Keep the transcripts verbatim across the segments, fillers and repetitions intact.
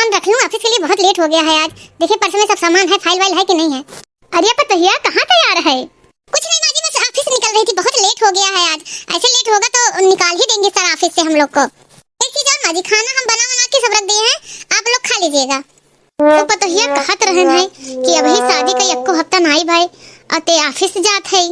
हम रख लूँ, office के लिए बहुत late हो गया है आज। देखिए, purse में सब सामान है, file वाइल है कि नहीं है। अरे पतोहिया, कहाँ तैयार है? कुछ नहीं माँ जी, बस office निकल रही थी, बहुत late हो गया है आज। ऐसे late होगा तो निकाल ही देंगे sir office से हम लोग को। एक चीज और माँ जी, खाना हम बना बना के सब रख दिए हैं, आप लोग खा लीजिएगा। तो पतोहिया कहत रहन है कि अभी शादी का एको हफ्ता नाई भाई, और ते office जात है।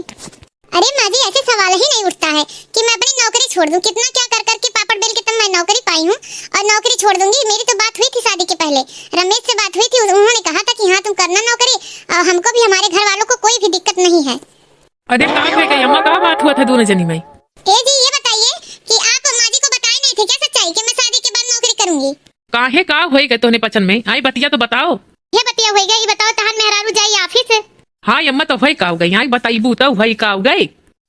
अरे माँ जी, ऐसे सवाल ही नहीं उठता है कि मैं अपनी नौकरी छोड़ दूँ। कितना क्या कर करके पापड़ बेल के तब मैं नौकरी पाई हूँ और नौकरी छोड़ दूँगी। मेरी तो बात हुई थी शादी के पहले, रमेश से बात हुई थी, उन्होंने कहा था कि हाँ, तुम करना नौकरी और हमको भी, हमारे घर वालों को कोई भी दिक्कत नहीं है। अरे का भय गई अम्मा, का बात हुआ था दोनों जनी में? ए जी, ये बताइए कि आप माँ जी को बताए नहीं थे क्या सच्चाई कि मैं शादी के बाद नौकरी करूँगी? काहे, का होई गए तोहने पचन में? आई बतिया तो बताओ। ये बतिया होई गए, ये बताओ, तहार मेहरारू जाई office? हाँ अम्मा, तो होई का हो गई? आई बताइबू तो होई का हो गई?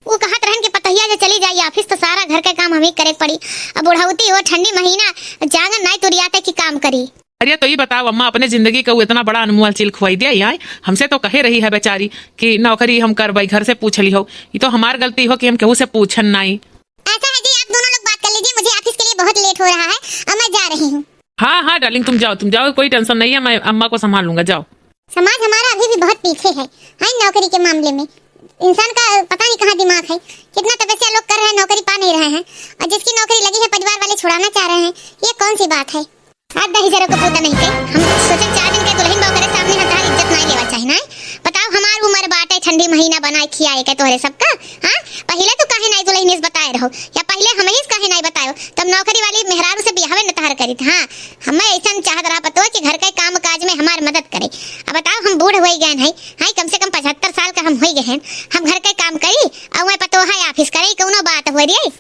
वो कहत रहन कि पतोहिया जे चली जाई office तो सारा घर के काम हमें करे पड़ी। अब बुढ़ौती हो, ठंडी महीना, जांगर नाई तुरियाते कि काम करी। अरे तो ये बताओ अम्मा, अपने जिंदगी का वो इतना बड़ा अनमोल चीज खुआई दिया, आई हमसे तो कहे रही है बेचारी कि नौकरी हम करबई, घर से पूछ ली हो। ये तो हमार गलती हो कि हम केहू से पूछन नाई। ऐसा है जी, आप दोनों लोग बात कर लीजिए, मुझे office के लिए बहुत late हो रहा है और मैं जा रही हूँ। हाँ, हाँ darling, तुम जाओ, तुम जाओ, कोई tension नहीं है, मैं अम्मा को संभाल लूंगा, जाओ। समाज हमारा अभी भी बहुत पीछे है, हाँ, नौकरी के मामले में। इंसान का पता नहीं कहाँ दिमाग है, कितना तपस्या लोग कर रहे हैं, नौकरी पा नहीं रहे हैं, और जिसकी नौकरी लगी है, परिवार वाले छुड़ाना चाह रहे हैं। ये कौन सी बात है? आज दहिजरों को पूता नहीं कही। हम सोचे चार दिन के दुल्हन बा, ओकरे सामने हम तहार इज्जत नाई लेवा चाहे, नाई? बताओ, हमार उम्र बाटे, ठंडी महीना बनाए खियाए के तोहरे सबका, हाँ? पहिले तू काहे नाई दुल्हनिया से बताए रहो, या पहिले हमही से काहे नाई बतायो? तब नौकरी वाली मेहरारू से बियाहवे न तहार करीत, हाँ? हमें ऐसन चाहत रहा पतोह कि घर के काम काज में हमार मदद करे। अब बताओ, हम बूढ़ होई गए हैं, हाँ? कम से कम पचहत्तर साल का हम होई गए हैं, हम घर के काम करी, और वह पतोह है office करे, कौनो बात हो रही?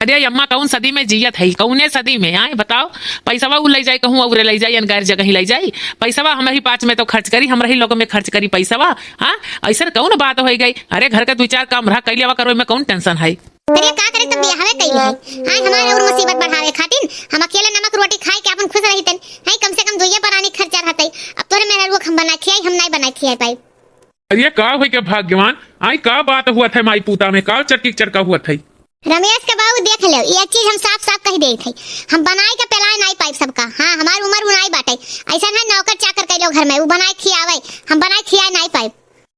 अरे अम्मा, कौन सदी में जियत है, कौने सदी में, आए बताओ? पैसवा उ ले जाए कहूँ और ले जाए, या गैर जगह ही ले जाए? पैसवा हमही पाँच में तो खर्च करी, हमरही लोग में खर्च करी पैसवा, हाँ? ऐसन कौन बात हो गई? अरे घर का दो चार काम रहा, कैले आवा करो, में कौन tension है? अरे का करे, तब बियाहवे कैले है, हाँ? हमारे और मुसीबत बढ़ावे खातिर हम अकेले नमक रोटी खाए के अपन खुश रही तन, हाँ? कम से कम दुइये परानी खर्चा रहते। अब तोरे मेहरारू हम बना खियाई, हम नहीं बना खियाई पाई। अरे का होई के भाग्यवान, आई का बात हुआ था माई पूता में, का चरकी चरका हुआ था? रमेश के बाबू देख लो, ये एक चीज हम साफ साफ कह देत हई, हम बनाए के पेलाए नाई पाइब सबका। हाँ, हमार उम्र उनाई बाटे, ऐसा है नौकर चाकर कैलो घर में, उ बनाए खियावे, हम बनाए खियाए नाई पाइब।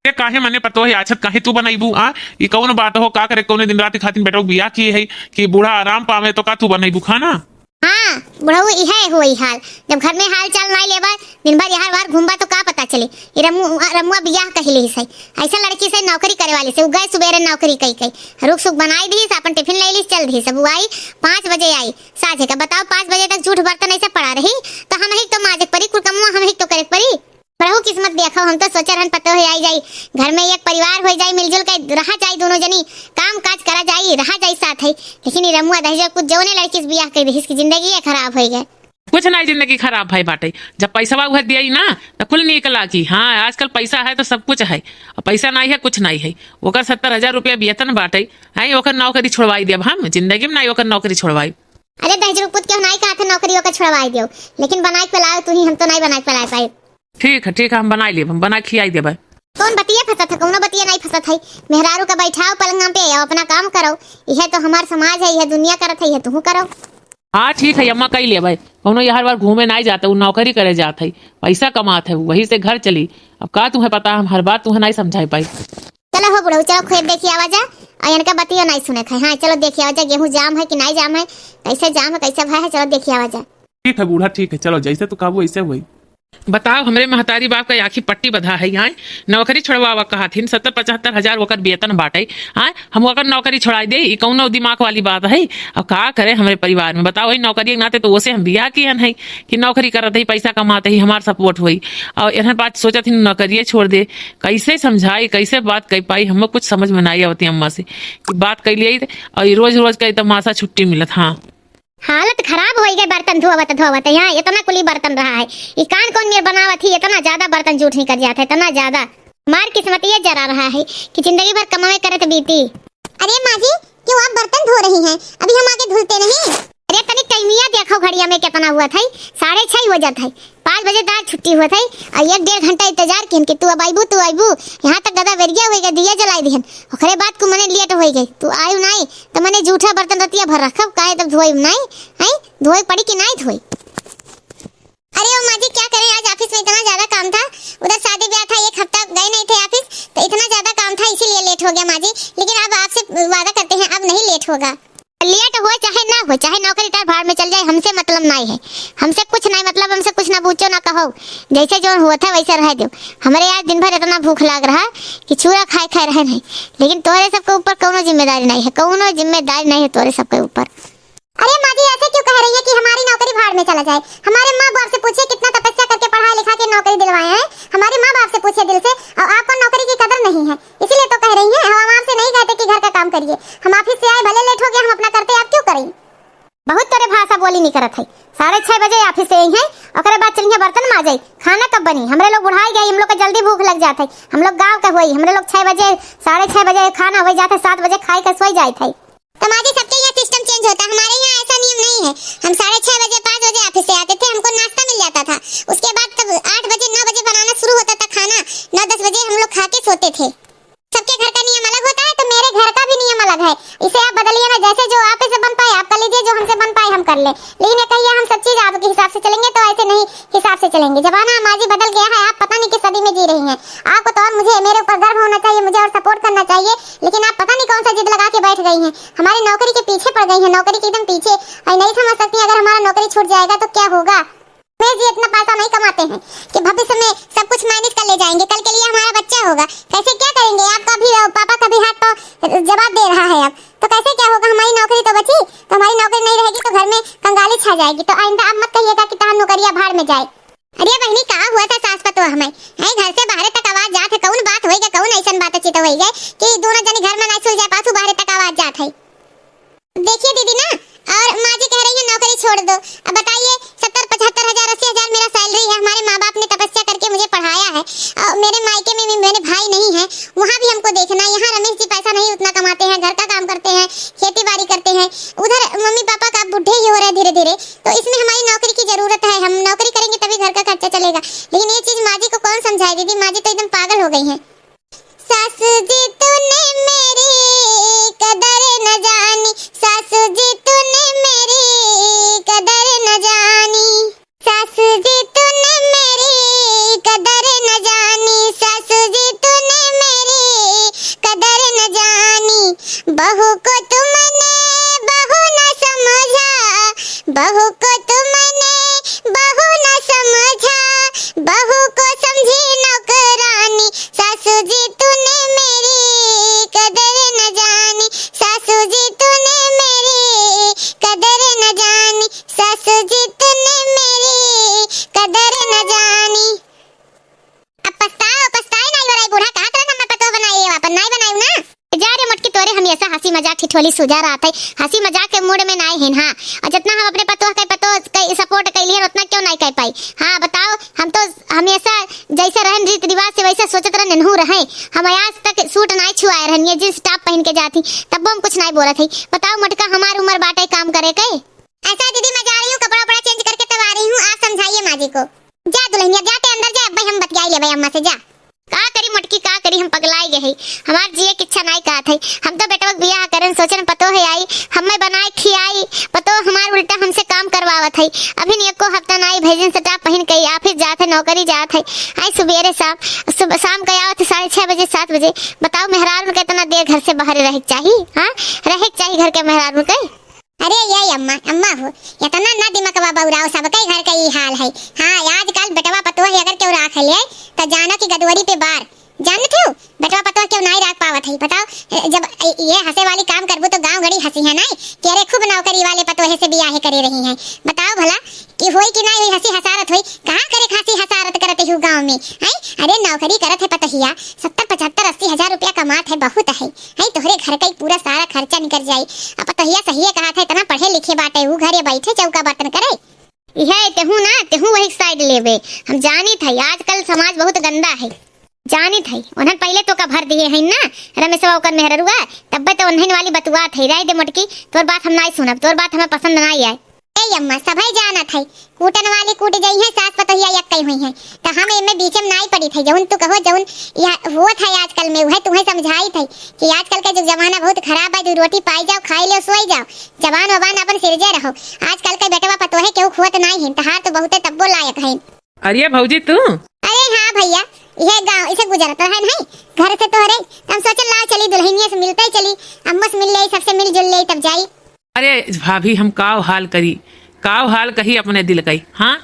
ये काहे मने पतो है आछत, काहे तू बनाईबू? आ, ई कौन बात हो, का करे, कौने दिन रात खातिर बेटो बियाह किए है कि बूढ़ा आराम पावे तो का तू बनाईबू खाना? हाँ, बुढ़ऊ इहे होई हाल। जब घर में हाल चाल नाई लेबा, दिन भर यहाँ बाहर घूमबा तो का पता चले? ई रमु-, रमुआ बियाह कहि लिहिस है। ऐसा लड़की से नौकरी करे वाली से, उ गए सुबेरे नौकरी कई कई। रुक सुक बनाई दिहिस, अपन टिफिन ले लिहिस, चल दिहिस। अब उ आई, पाँच बजे आई, साँझे का। बताओ, पाँच बजे तक जूठ बर्तन ऐसे पड़ा रही, तो हमही तो माजे के परी, कुल कमवा हमही तो करे के परी। प्रभु किस्मत देखो, हम तो सोचे रहन पतो है आई जाई, घर में एक परिवार हो जाई, मिलजुल के रहा जाई, दोनों जनी काम काज करा जाई, रहा जाई साथ है, लेकिन ई रमुआ दहिजर कुछ जौने लड़की से बियाह कर दिहिस कि जिंदगी ये खराब हो गए। कुछ नहीं जिंदगी खराब है बाटे, जब पैसवा उहे दिया ना तो कुल नीक लागी। हाँ, आजकल पैसा है तो सब कुछ है, और पैसा नहीं है कुछ नहीं है। ओकर सत्तर हजार रुपया वेतन बाटे, आई ओकर नौकरी छोड़वाई देब हम, जिंदगी में नहीं ओकर नौकरी छोड़वाई। अरे दहिजरू पुत, केहू नाई कहत है नौकरी ओकर छोड़वाई दियो, लेकिन बनाई के पिलाओ तू ही, हम तो नाई बनाई के पिलाए पाई। ठीक है, ठीक है, हम बनाई लेब, हम बना खियाई देबे। कौन बतिया फंसत है? कौनो बतिया नाई फंसत है। मेहरारू का बैठाओ पलंगा पे, आओ अपना काम करो। यह तो हमार समाज है, यह दुनिया करत है, यह तुहू करो। हाँ ठीक है अम्मा, कई लेबे। कौनो यहर बार घूमे नाई जात है, उ नौकरी करे जात है, पैसा कमात है, वही से घर चली। अब का तुहे पता, हम हर बात तुहे नाई समझाई पाई। चलो हो बुढ़ऊ, चलो खेत देखी आवा जा, और इनका बतियो नाई सुने खाए। हाँ चलो देखी आवा जा, गेहूँ जाम है कि नाई जाम है, कैसे जाम है, कैसे भय है, चलो देखी आवा जा। ठीक है बूढ़ा, ठीक है, चलो जैसे तू कहबू वैसे हुई। बताओ, हमरे महतारी बाप का आँखी पट्टी बधा है, आए नौकरी छोड़वावा कहत हिन, सत्तर पचहत्तर हजार ओकर वेतन बाटे, आए हम ओकर नौकरी छोड़ाई दे, ई कौनो दिमाग वाली बात है? अब का करे हमरे परिवार में, बताओ, वही नौकरी के नाते तो ओसे हम बियाह किहन है कि नौकरी करत ही, पैसा कमाते ही, हमार support होई, और एहन बात सोचत ही नौकरिये छोड़ दे। कैसे समझाई, कैसे बात कह पाई, हमें कुछ समझ में नहीं आवती अम्मा से कि बात कैलिए और रोज रोज का तमाशा छुट्टी मिलत। हाँ। हालत खराब होई गए बर्तन धोवत धोवत। यहाँ इतना कुली बर्तन रहा है, ई कान कौन मेर बनावत ही, इतना ज्यादा बर्तन जूठ निकल जात है, इतना ज्यादा। मार किस्मत ये जरा रहा है कि जिंदगी भर कमावे करत बीती। अरे माँ जी, क्यों आप बर्तन धो रही हैं? अभी हम आके धुलते नहीं। अरे तनी टाइमिया देखो घड़िया में कितना हुआ था, साढ़े छह बजत है। पाँच बजे दार छुट्टी हुआ था, और एक डेढ़ घंटा इंतजार किहन कि तू अब आइबू, तू आइबू। यहाँ तक दादा वेरिया होई गए, दिया जलाई दिहन। ओकरे बाद को मने लेट होई गए, तू आयु नाई, तो मने जूठा बर्तन रतिया भर रखब, काहे तब धोई नाई, हैं? धोई पड़ी कि नाई धोई? अरे ओ होगा। लेट हो चाहे ना हो, चाहे नौकरी तार भाड़ में चल जाए, हमसे मतलब नाई है, हमसे कुछ नाई मतलब, हमसे कुछ ना पूछो ना कहो, जैसे जौन होत है वैसे रह दो। हमरे आज दिन भर इतना भूख लाग रहा कि चूरा खाए खाए रहन है, लेकिन तोहरे सबके ऊपर कौनो जिम्मेदारी नाई है, कौनो जिम्मेदारी नाई है तोहरे सबके ऊपर। अरे माँ जी, ऐसे क्यों कह रही है कि हमारी नौकरी भाड़ में चला जाए? हमारे माँ बाप से पूछिए, कितना तपस्या करके पढ़ा लिखा के नौकरी दिलवाए हैं, हमारे माँ बाप से पूछिए दिल से, और आपको नौकरी की कदर नहीं है, इसीलिए तो कह रही हैं। हम आपसे नहीं कहते कि घर का काम करिए, हम ऑफिस से आए, भले लेट हो गया, हम अपना करते, आप क्यों करें? बहुत तोरे भाषा बोली नहीं करत है। साढ़े छह बजे ऑफिस से आई है, ओकरे बाद चलिए बर्तन माजे, खाना कब बनी? हमरे लोग बुढ़ाई गए, हम लोग के जल्दी भूख लग जात है, हम लोग गाँव के होई, हमरे लोग छह बजे, साढ़े छह बजे खाना हो जात है, सात बजे खाए के सोई जात है। तो माँ जी, सबके यहाँ सिस्टम चेंज होता है, हमारे यहाँ ऐसा नियम नहीं है। हम साढ़े छह बजे, पाँच बजे ऑफिस से आते थे, हमको नाश्ता मिल जाता था, उसके बाद तब आठ बजे, नौ बजे बनाना शुरू होता था खाना, नौ दस बजे हम लोग खा के सोते थे। सबके घर का नियम अलग होता है, तो मेरे घर का भी नियम अलग है, इसे आप बदलिए ना, जैसे जो आप से बन पाए आप कर लीजिए, जो हमसे बन पाए हम कर ले, लेकिन ये कहिए हम सब चीज आपके हिसाब से चलेंगे, तो ऐसे नहीं हिसाब से चलेंगे। जमाना माँ जी बदल गया है, आप पता नहीं किस सदी में जी रही हैं। आपको तो और मुझे, मेरे ऊपर गर्व होना चाहिए, मुझे और सपोर्ट करना चाहिए, लेकिन आप पता नहीं कौन सा जिद लगा के बैठ गई हैं, हमारी नौकरी के पीछे पड़ गई हैं, नौकरी के एकदम पीछे। और नहीं समझ सकती, अगर हमारा नौकरी छूट जाएगा तो क्या होगा? रमेश जी इतना पैसा नहीं कमाते हैं कि भविष्य में सब कुछ मैनेज कर ले जाएंगे। कल के लिए हमारा बच्चा होगा, कैसे क्या करेंगे? आपका भी, पापा का भी हाथ पाँव जवाब दे रहा है अब, तो कैसे क्या होगा? हमारी नौकरी तो बची, तो हमारी नौकरी नहीं रहेगी तो घर में कंगाली छा जाएगी। तो आइंदा आप मत कहिएगा कि तहार नौकरिया भाड़ में जाए। अरे बहनी, का हुआ था सास पतोह में? हैं, घर से बाहरे तक आवाज जात है, कौन बात होई गए, कौन ऐसन बात चित होई गए कि दोनों जनी घर में ना सुलझा पासु, बाहरे तक आवाज जात है? देखिए दीदी ना, और माँ जी कह रही है नौकरी छोड़ दो। अब बताइए, सत्तर पचहत्तर हजार, अस्सी हजार मेरा सैलरी है, हमारे माँ बाप ने तपस्या करके मुझे पढ़ाया है, और मेरे मायके में भी मेरे भाई नहीं है, वहाँ भी हमको देखना है। यहाँ रमेश जी पैसा नहीं उतना कमाते हैं, घर का काम करते हैं, खेती बाड़ी करते हैं, उधर मम्मी पापा का बूढ़े ही हो रहे धीरे धीरे, तो इसमें हमारी नौकरी की जरूरत है, हम नौकरी करेंगे तभी घर का खर्चा चलेगा। लेकिन ये चीज माँ जी को कौन समझाए दीदी, माँ जी तो एकदम पागल हो गई हैं। सासू जी तूने मेरी कदर न जानी, सासू जी तूने मेरी कदर न जानी, सासू जी तूने मेरी कदर न जानी, सासू जी तूने मेरी कदर न जानी। बहू को तुमने बहू न समझा, बहू को तुमने बहू न समझा, बहू को समझी नौकरानी। सासू जी तूने मेरी कदर न जानी, सासू जी तूने मेरी कदर न जानी, सासू जी तूने मेरी कदर न जानी। अब पछताओ, पछताए नाई हो रही बूढ़ा, कहा तरह ना मैं पतोह बनाई है, अपन नाई बनाई ना। जा रे मोटकी, तोरे हमेशा हँसी मजाक ठिठोली सूझा रहत है, हँसी मजाक के मूड में नाई हिन। हाँ, और जितना हम अपने पतोह के, पतोह के सपोर्ट कैली है, उतना क्यों नाई कर पाई? हाँ बताओ, हम तो हमेशा जैसे रहन रीत रिवाज से वैसे सोचत रहन, इनहू रहे। हम आज तक सूट नाई छुआए रहन, ये जींस टॉप पहन के जाती, तब हम कुछ नाई बोलत है। बताओ मोटका, हमार उम्र बाटे काम करे के? ऐसा दीदी, मैं जा रही हूँ, कपड़ा उपड़ा चेंज करके तब आ रही हूँ, आप समझाइए माँ जी को। जा दुल्हनिया, जा ते अंदर जा, अब हम बतियाई लेबे अम्मा से, जा। का करी मोटकी, का करी, हम पगलाई गए है। हमार जिए के इच्छा नाई कहत है। हम तो बेटवा के बियाह करन सोचन, पतोह है आई, हमें बनाए खियाई, पतोह हमार उल्टा हमसे काम करवावत है। अभी एको हफ्ता नाई भेजन, सटा पहन के ऑफिस जात है, नौकरी जात है, आई सुबेरे शाम, सुबह शाम के आवत है साढ़े छह बजे, सात बजे। बताओ मेहरारू के इतना देर घर से बाहर रहे के चाही? हाँ, रहे के चाही घर के मेहरारू के। अरे ये अम्मा, अम्मा हो, इतना ना दिमागवा बौराओ, सबके घर का ई हाल है। हाँ, आजकल बेटवा पतोह है, अगर केहू राख ले, तो जानो कि गदवरी पे बार। जानत हो, बेटवा पतोह केहू नाई राख पावत है। बताओ, ए, जब ए, ये हँसे वाली काम करबू, तो गाँव गड़ी हँसी है नाई कि अरे, खूब नौकरी वाले पतोहे से बियाहे करे रही हैं। बताओ भला कि होई कि नाई होई, हँसी हसारत होई? कहाँ करे खासी हसारत करत हूँ गाँव में, हैं? अरे, नौकरी करत है पतोहिया, सत्तर पचहत्तर अस्सी हजार रुपया कमात है, बहुत है। हैं, तोहरे घर का ही पूरा सारा खर्चा निकल जाई। अब पतोहिया सहिए कहत है, इतना पढ़े लिखे बाटे, ऊ घरे बैठे चौका बर्तन करे। इहे तेहू ना, तेहू वही साइड लेबे। हम जानित है, आजकल समाज बहुत गंदा है, जानित है। उन्हन पहले तो का भर दिए हैं ना, रमेशवा ओकर मेहररुआ, तब्बे तो उन्हन वाली बतुआत है। रह दे मोटकी, तोर बात हम नाई सुनब, तोर बात हमें पसंद नाई आए। ए अम्मा, सभई जानत है, कूटन वाली कूट जइहैं, सास पतोहिया यक्कई होइहैं। त हम एमे बीचे में नाई पड़ित है, जउन तू कहो, जउन यह होत है आजकल में, उहै तुहैं समझाइत है कि आजकल के जो जमाना बहुत खराब है, दू रोटी पाई जाओ, खाई लेओ, सोई जाओ, जबान वबान अपन सिरजे रहो। आजकल के बेटवा पतोहे केहू खोत नाई हिन, तहार तो बहुते तब्बो लायक है। अरे भौजी तू? अरे हाँ भैया, इहे गाँव इसे गुजरत रहन है घर से तोहरे। हम सोचन लाओ चली दुल्हनिया से मिलते ही चली, अम्मा से मिल ले, सबसे मिलजुल ले तब जाई। अरे भाभी, हम काव हाल करी, काव हाल कही अपने दिल कई। हाँ,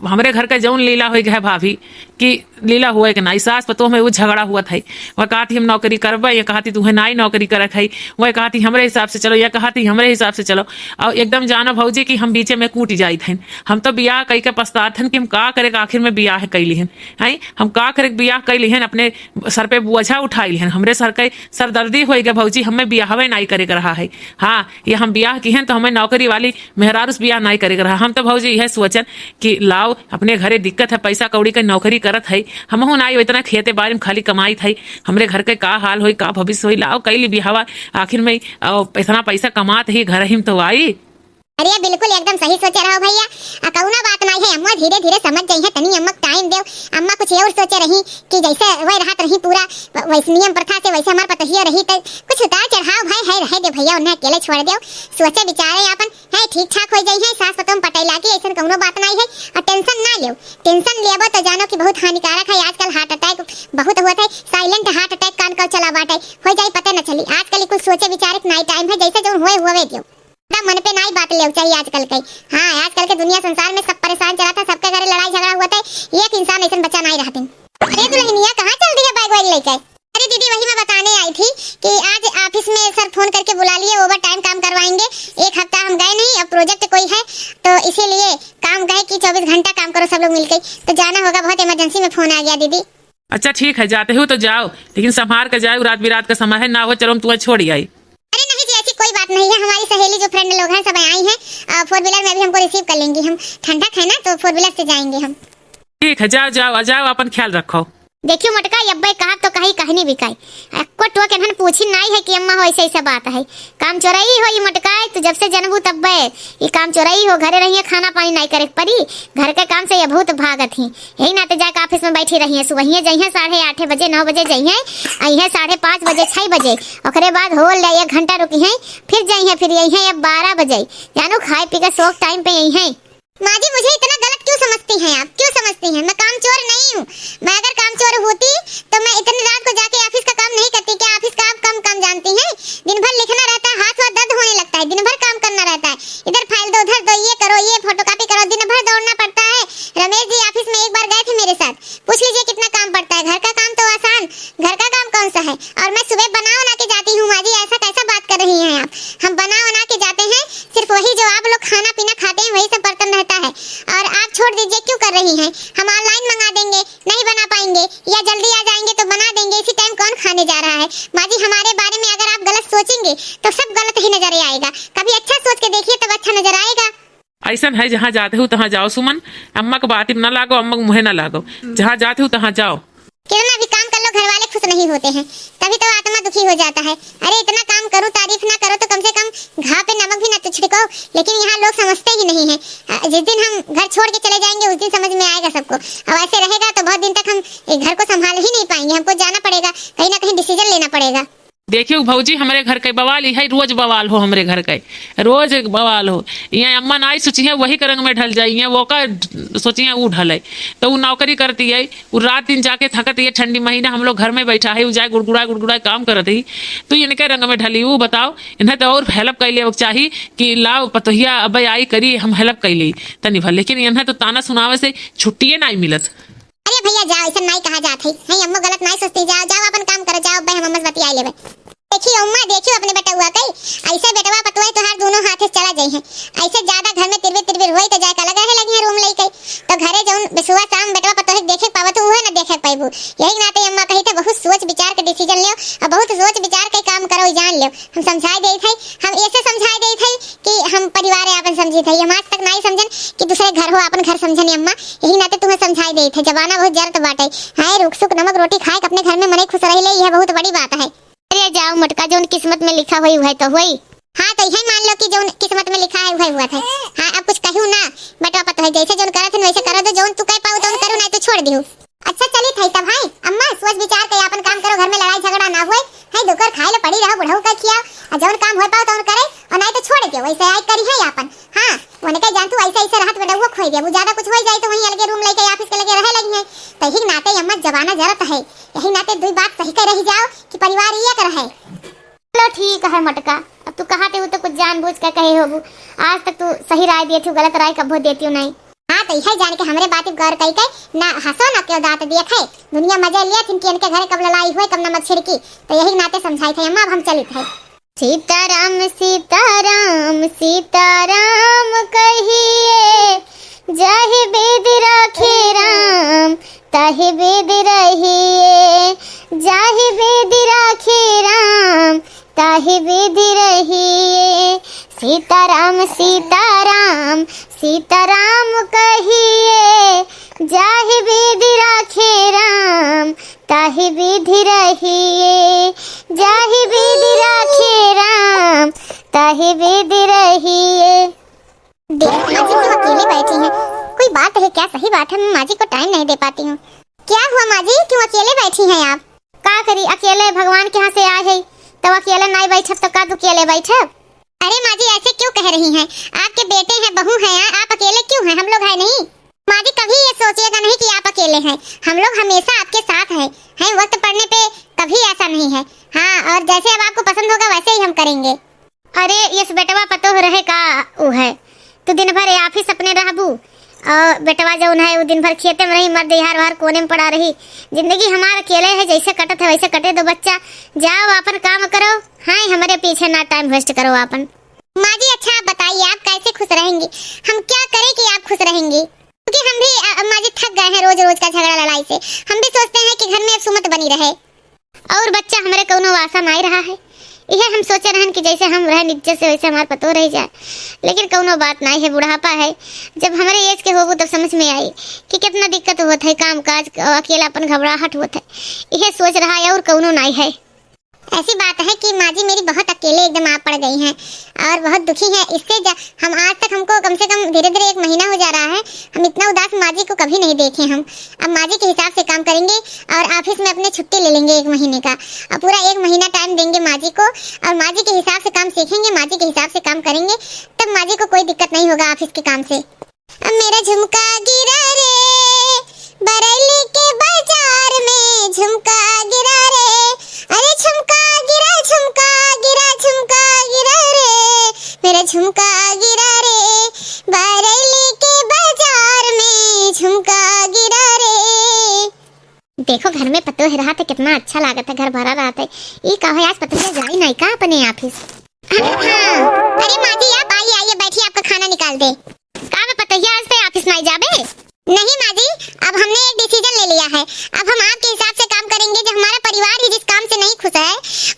हमरे घर का जौन लीला होइ गया है भाभी, कि लीला हुए के नाई, सास पतोह में वो झगड़ा हुआ था। वह कहती हम नौकरी करबे, ये कहती तुहे नाई नौकरी करक है, वह कहती हमरे हिसाब से चलो, यह कहती हमरे हिसाब से चलो। और एकदम जानो भौजी कि हम बीचे में कूट जाइत हन। हम तो बियाह कई के पछतात हन कि हम का करे के आखिर में बियाह कई लिहन, हैं? हम का करे के बियाह कई लिहन, अपने सर पे बोझा उठाई लिहन, हमरे सर के सरदर्दी होइ गए भौजी, हमें बियाहवे नाई करे के रहा है। हाँ, ये हम बियाह किहन तो हमें नौकरी वाली मेहरारू से बियाह नाई करे के रहा। हम तो भौजी यह सोचन कि लाओ, अपने घरे दिक्कत है, पैसा कौड़ी के नौकरी करत है, हमहू नाई इतना खेते बारी में खाली कमाइत है, हमरे घर के का हाल होई, का भविष्य होई, लाओ कई ली बियाहवा, आखिर में, अ, इतना पैसा कमात ही घर ही में तो आई। अरे बिल्कुल एकदम सही सोचे रहो भैया, आ कौनो बात नाई है, अम्मा धीरे धीरे समझ जाई है, तनी अम्मा टाइम देव। अम्मा कुछ और सोचे रही कि जैसे वह रहत रही पूरा वैसे नियम प्रथा से, वैसे हमार पतोहिया रही, तो कुछ उतार चढ़ाव भय है, रहे दे भैया, उन्हें अकेले छोड़ देव, सोचे विचारे आपन है, ठीक ठाक हो जाई है, सास पतोह में पटै लागी, ऐसन कौनो बात नाई है। और टेंशन ना लेव, टेंशन लेबो तो जानो कि बहुत हानिकारक है। आजकल हार्ट अटैक बहुत होत है, साइलेंट हार्ट अटैक कान का चला बाटे, हो जाई पता न चली। आजकल कुल सोचे विचारे के नाई टाइम है, जैसे जौन होए होवे दियो। ज्यादा मन पे नाई बात लेव चाहिए आजकल के। हाँ, आजकल के दुनिया संसार में सब परेशान चला था, सबके घरे लड़ाई झगड़ा हुआ था, एक इंसान ऐसन बचा नाई रहते। अरे दुल्हनिया, कहाँ चल दिया बैग वैग लेके? अरे दीदी, वही मैं बताने आई थी कि आज ऑफिस में सर फोन करके बुला लिए, ओवर टाइम काम करवाएंगे। एक हफ्ता हम गए नहीं, अब प्रोजेक्ट कोई है तो इसीलिए काम गए कि चौबीस घंटा काम करो सब लोग मिलके। तो जाना होगा, बहुत इमरजेंसी में फोन आ गया दीदी। अच्छा ठीक है, जाते हो तो जाओ, लेकिन संभार के जाओ, रात बिरात का समय है ना हो, चलो हम तुम्हें छोड़ आई। अरे नहीं जी, ऐसी कोई बात नहीं है, हमारी सहेली जो फ्रेंड लोग हैं सब आई हैं, फोर व्हीलर में अभी हमको रिसीव कर लेंगी। हम ठंडक है ना तो फोर व्हीलर से जाएंगे हम। ठीक है, जाओ जाओ, आ जाओ, अपन ख्याल रखो। देखियो मोटका, अब्बे कहब तो कही कहनी बिकाई। एक्को टोक इन्हन पूछी नाई है कि अम्मा हो ऐसे ऐसे बात है। काम चोरई हो ये मोटका, तू जब से जनबू तब्बे। ये काम चोरई हो, घरे रहिए, खाना पानी नाई करे के परी। घर के काम से ये बहुत भागत ही। यही नाते जाके ऑफिस में बैठी रही है। सुबहिए जइहे साढ़े आठे बजे, नौ बजे जइहे, अइहे साढ़े पाँच बजे, छह बजे। ओकरे बाद होल एक घंटा रुकी है, फिर जइहे, फिर यही है अब बारह बजे। जानो खाए पी के शौक टाइम पे यही है। माँ जी, मुझे इतना गलत क्यों समझती हैं आप, क्यों समझती हैं? मैं कामचोर नहीं हूँ। मैं अगर कामचोर होती तो मैं इतनी रात को जाके ऑफिस का काम नहीं करती। क्या ऑफिस का आप कम काम जानती हैं? दिन भर लिखना रहता है, हाथ वाथ दर्द होने लगता है, दिन भर काम करना रहता है, इधर फाइल दो, उधर दो, ये करो, ये फोटोकॉपी करो, दिन भर दौड़ना पड़ता है। रमेश जी ऑफिस में एक बार गए थे मेरे साथ, पूछ लीजिए कितना काम पड़ता है। घर का काम तो आसान, घर का काम कौन सा है? और मैं सुबह बना बना के जाती हूँ माँ जी, ऐसा कैसा बात कर रही हैं आप? हम बना बना के जाते हैं, सिर्फ वही जो आप लोग खाना पीना खाते हैं वही सब बर्तन रहता है। और आप छोड़ दीजिए, क्यों कर रही हैं? हम ऑनलाइन मंगा देंगे, नहीं बना पाएंगे या जल्दी आ जाएंगे तो बना देंगे, इसी टाइम कौन खाने जा रहा है? माँ जी, हमारे बारे में अगर आप गलत सोचेंगे तो सब गलत ही नजर आएगा। कभी अच्छा सोच के देखिए, तब अच्छा नजर आएगा। ऐसन है, जहाँ जाते हो तहाँ जाओ सुमन, अम्मा के बात में ना लागो, अम्मा के मुँहे ना लागो, जहाँ जाते हो तहाँ जाओ। कितना भी काम कर लो, घर वाले खुश नहीं होते हैं, तभी तो आत्मा दुखी हो जाता है। अरे इतना काम करूँ, तारीफ ना करो तो कम से कम घाव पे नमक भी ना तो छिड़को, लेकिन यहाँ लोग समझते ही नहीं है। अ, जिस दिन हम घर छोड़ के चले जाएंगे उस दिन समझ में आएगा सबको। अब ऐसे रहेगा तो बहुत दिन तक हम ये घर को संभाल ही नहीं पाएंगे, हमको जाना पड़ेगा, कहीं ना कहीं डिसीजन लेना पड़ेगा। देखियो भौजी, हमरे घर के बवाल, इहे रोज बवाल हो, हमरे घर के रोज बवाल हो। यहाँ अम्मा नाई सोची है, वही के रंग में ढल जाई है, वो का सोची है, वो ढले। तो वो नौकरी करती है, वो रात दिन जाके थकत है, ठंडी महीना हम लोग घर में बैठा है, वो जाए गुड़गुड़ा गुड़गुड़ा काम करत ही, तो इनके रंग में ढली। वो बताओ, इन्हें तो और हेल्प कर ले चाही कि लाओ पतोहिया अब आई करी, हम हेल्प कर ले तनी भर, लेकिन इन्हें तो ताना सुनावे से छुट्टिए नाई मिलत। अरे भैया जाओ, ऐसा नाई कहा जात है। हैं, अम्मा गलत नाई सोचती, जाओ, जाओ अपन काम करो, जाओ, अब्बे हम अम्मा से बतिया लेबे। देखियो अम्मा, देखियो अपने बेटवा के, ऐसे बेटवा पतोह तोहार दोनों हाथे से चला जाई है, ऐसे ज्यादा घर में तिरबिर तिरबिर होई तो जाके अलग रहे लगी है रूम लेके। तो घरे जौन सुबह शाम बेटवा पतोह के देखे के पावत हो, उहे ना देखे के पाइबू। यही नाते अम्मा कही थे बहुत सोच विचार के डिसीजन लियो और बहुत सोच विचार के काम करो, जान लियो। हम समझाए देत है, हम ऐसे समझाए देत है कि हम परिवार है आपन समझित है, हम आज तक नाई समझन कि दूसरे घर हो, आपन घर समझन अम्मा। यही नाते तुम्हें समझाए देत है, जमाना बहुत जरत बाटे। हाय रुख सुख नमक रोटी खाए के अपने घर में मनई खुश रह ले, यह बहुत बड़ी बात है। अरे जाओ मोटका, जौन किस्मत में लिखा होई वह तो होई। हाँ तो यही मान लो कि जौन किस्मत में लिखा है वह हुआ था। हाँ अब कुछ कहू ना, बेटवा पतोह जैसे जौन करत है वैसे करो दो, जौन तू कह पाऊ तौन करू, नहीं तो छोड़ दियो। अच्छा चली थाई तब, हाय अम्मा, सोच विचार के आपन काम करो, घर में लड़ाई झगड़ा ना हुए। हाय दुकर खाए लो पड़ी रहो, बुढ़ऊ का खिया, और जौन काम हो पाओ तौन करे, और नहीं तो छोड़ दियो, वैसे आई करी है आपन। हाँ वने कहे, जान तू, ऐसे ऐसे रहत बेटा, वो खोई देबू, ज्यादा कुछ होई जाए तो वहीं अलगे रूम लेके, ऑफिस के लगे रहे लगी है। तो यही नाते अम्मा जमाना जरत है, यही नाते दुई बात सही के रही जाओ कि परिवार ये कर है। चलो ठीक है मोटका, अब तू कहा थे वो तो कुछ जानबूझ के कहे होबू। आज तक तू सही राय दिए थी, गलत राय कबो देती हूँ नहीं। हाँ, तो यही जान के हमरे बात पे गौर कई के ना हंसो ना क्यों दांत दिए थे। दुनिया मजे लिए थी कि इनके घरे कब लड़ाई हुए, कब नमक छिड़की। तो यही नाते समझाई थे अम्मा, अब हम चलित है। सीताराम, सीताराम, सीताराम कहिए, जाहि विधि राखे राम, ताहि विधि रहिए, जाहि विधि राखे राम, ताहि विधि रहिए। सीताराम, सीताराम, सीताराम कहिए, जाहि विधि राखे राम, ताहि विधि रहिए, जाहि विधि राखे राम, ताहि विधि रहिए। देख माँ जी क्यों अकेले बैठी हैं, कोई बात है क्या? सही बात है, मैं माँ जी को टाइम नहीं दे पाती हूँ। क्या हुआ माँ जी, क्यों अकेले बैठी हैं आप? का करी, अकेले भगवान के यहाँ से आए है, तब अकेले नहीं बैठब तो का तू अकेले बैठब? अरे माँ जी, ऐसे क्यों कह रही हैं? आपके बेटे हैं, बहू हैं, आप अकेले क्यों हैं? हम लोग हैं नहीं। माँ जी, कभी ये सोचिएगा नहीं कि आप अकेले हैं, हम लोग हमेशा आपके साथ हैं, हैं वक्त पड़ने पे कभी ऐसा नहीं है। हाँ, और जैसे अब आपको पसंद होगा वैसे ही हम करेंगे। अरे, यस बेटवा पतोह रहे का ऊ है? तू दिन भर ये ऑफिस अपने रहबू, और बेटवा जौन है, वो दिन भर खेते में रही, मर्द यार बाहर कोने में पड़ा रही। जिंदगी हमार अकेले है, जैसे कटत है वैसे कटे दो बच्चा। जाओ, आपन काम करो, हाँ, हमरे पीछे ना टाइम वेस्ट करो आपन। माँ जी, अच्छा आप बताइए, आप कैसे खुश रहेंगी? हम क्या करें कि आप खुश रहेंगी? क्योंकि हम भी, अ, माँ जी, थक गए हैं रोज रोज का झगड़ा लड़ाई से। हम भी सोचते हैं कि घर में अब सुमत बनी रहे। और बच्चा हमरे कौनो आशा नाई रहा है। इहे हम सोचे रहन कि जैसे हम रहन इज्जत से, वैसे हमार पतोह रह जाए, लेकिन कौनो बात नाई है, बुढ़ापा है। जब हमरे एज के होबू तब समझ में आई कि कितना दिक्कत होत है, काम काज, अकेलापन, घबराहट होत है। इहे सोच रहा है और कौनो नाई है। ऐसी बात है कि माँ जी मेरी बहुत अकेले एकदम आप पड़ गई हैं और बहुत दुखी हैं। इससे ज-, हम आज तक, हमको कम से कम धीरे धीरे एक महीना हो जा रहा है, हम इतना उदास माँ जी को कभी नहीं देखे हम। अब माँ जी के हिसाब से काम करेंगे और ऑफिस में अपने छुट्टी ले लेंगे एक महीने का, और पूरा एक महीना टाइम देंगे माँ जी को और माँ जी के हिसाब से काम सीखेंगे, माँ जी के हिसाब से काम करेंगे, तब माँ जी को कोई दिक्कत नहीं होगा ऑफिस के काम से। मेरा झुमका गिरा रे, बरेली के बाजार में झुमका गिरा रे, अरे झुमका गिरा, झुमका गिरा, झुमका गिरा रे, मेरा झुमका गिरा रे, बरेली के बाजार में झुमका गिरा रे। देखो, घर में पतोह रहत है, कितना अच्छा लागत है, घर भरा रहत है। ई का है, आज पतोह जाई नहीं का अपने ऑफिस? हाँ, अरे माँ जी, आप आइए, आइए, बैठिए, आपका खाना निकाल दे। का बे पतोहिया, आज ते ऑफिस नहीं जाबे? नहीं माँ जी, अब हमने एक डिसीजन ले लिया है। अब हम आपके हिसाब से काम करेंगे। जब हमारा परिवार ही जिस काम से नहीं खुश है,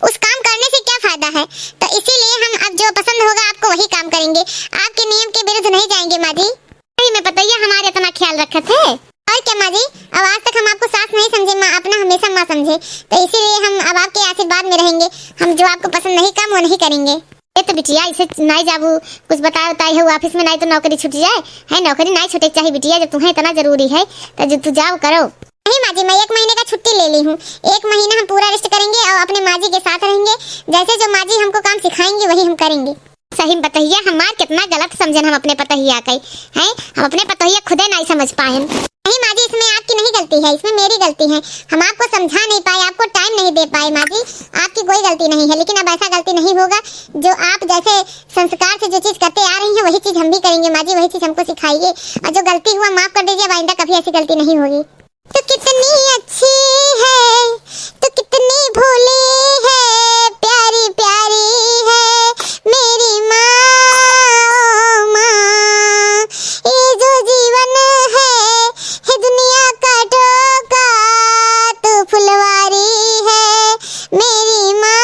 उस काम करने से क्या फायदा है? तो इसीलिए हम अब जो पसंद होगा आपको, वही काम करेंगे। आपके नियम के विरुद्ध नहीं जाएंगे माँ जी। सही में पतोहिया हमारे इतना ख्याल रखत है। और क्या माँ जी, अब आज तक हम आपको सास नहीं समझे माँ, अपना हमेशा माँ समझे, तो इसीलिए हम अब आपके आशीर्वाद में रहेंगे। हम जो आपको पसंद नहीं काम, वो नहीं करेंगे। ए तो बिटिया, ऐसे नाई जाबू, कुछ बताए उताए हो ऑफिस में, नाई तो नौकरी छूट जाए। है, नौकरी नाई छूटे के चाही बिटिया, जब तुम्हें इतना जरूरी है तो जो तू जाओ करो। नहीं माँ जी, मैं एक महीने का छुट्टी ले ली हूँ। एक महीना हम पूरा रेस्ट करेंगे और अपने माँ जी के साथ रहेंगे। जैसे जो माँ जी हमको काम सिखाएंगी, वही हम करेंगे। सही में पतोहिया हमार कितना गलत समझन हम अपने पतोहिया के, हैं? हम अपने पतोहिया खुदे नाई समझ पाएन। नहीं माँ जी, इसमें आपकी नहीं गलती है, इसमें मेरी गलती है। हम आपको समझा नहीं पाए, आपको टाइम नहीं दे पाए माँ जी, आपकी कोई गलती नहीं है। लेकिन अब ऐसा गलती नहीं होगा, जो आप जैसे संस्कार से जो चीज करते आ रही हैं, वही चीज हम भी करेंगे माँ जी, वही चीज हमको सिखाइए। और जो गलती हुआ माफ कर दीजिए, अब आइंदा कभी ऐसी गलती नहीं होगी। तू कितनी अच्छी है, तू कितनी भोली है, प्यारी प्यारी है मेरी माँ, ओ माँ। ये जो जीवन है, है दुनिया का टोका, तू फुलवारी है मेरी माँ,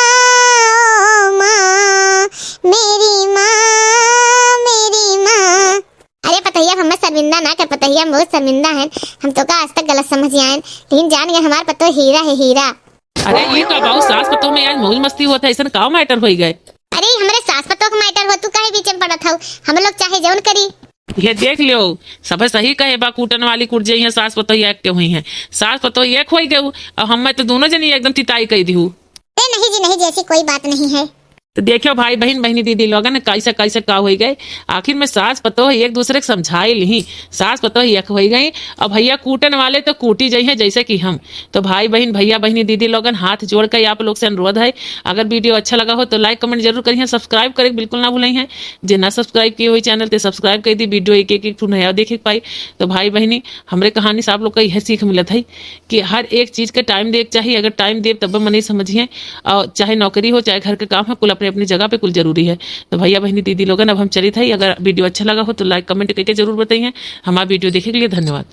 ओ माँ, मेरी माँ, मेरी माँ। अरे पतोहिया, हमें शर्मिंदा ना कर पतोहिया, हम बहुत शर्मिंदा हैं। हम तोका आज तक गलत समझ आएन, लेकिन जान गए हमार पतोह हीरा है, हीरा। अरे ई का बाऊ, सास पतोह में आज मौज मस्ती होत है, ऐसन का मैटर होई गए? अरे हमरे सास पतोह का मैटर हो, तू काहे बीच में पड़त हऊ? हम लोग चाहे जौन करी। ये देख लियो, सब सही कहे बा, कूटन वाली कुट जाई है, सास पतोह ये एक्टिव हुई है। सास पतोह एक होई गए, अब हमें तो दोनों जनी एकदम तिताई कई दिहू। अरे नहीं जी, नहीं जी, ऐसी कोई बात नहीं है। तो देखियो भाई बहिन, बहिनी दीदी लोगन, कैसे कैसे का होइ गए। आखिर में सास पतोह एक दूसरे के समझाए लिही, सास पतोह एक होइ गई। अब भैया कूटन वाले तो कूटी जइहैं जैसे कि हम। तो भाई बहिन, भैया बहिनी दीदी लोगन, हाथ जोड़ के आप लोग से अनुरोध है, अगर video अच्छा लगा हो तो like comment जरूर करिहैं, subscribe करे बिल्कुल ना भूलइहैं। जे ना subscribe किए हुए channel ते subscribe कर दी, video एक एक एक ठो नया देखे के पाई। तो भाई बहिनी, हमरे कहानी से आप लोग का यह सीख मिलत है कि हर एक चीज के time देवे के चाहिए। अगर time देब तब मनई समझिहैं। और चाहे नौकरी हो, चाहे घर के काम हो, कुल अपने अपनी जगह पे कुल जरूरी है। तो भैया बहिनी दीदी लोगन, अब हम चलित है। अगर video अच्छा लगा हो तो like comment करके जरूर बताइए। हमारा video देखे के लिए धन्यवाद।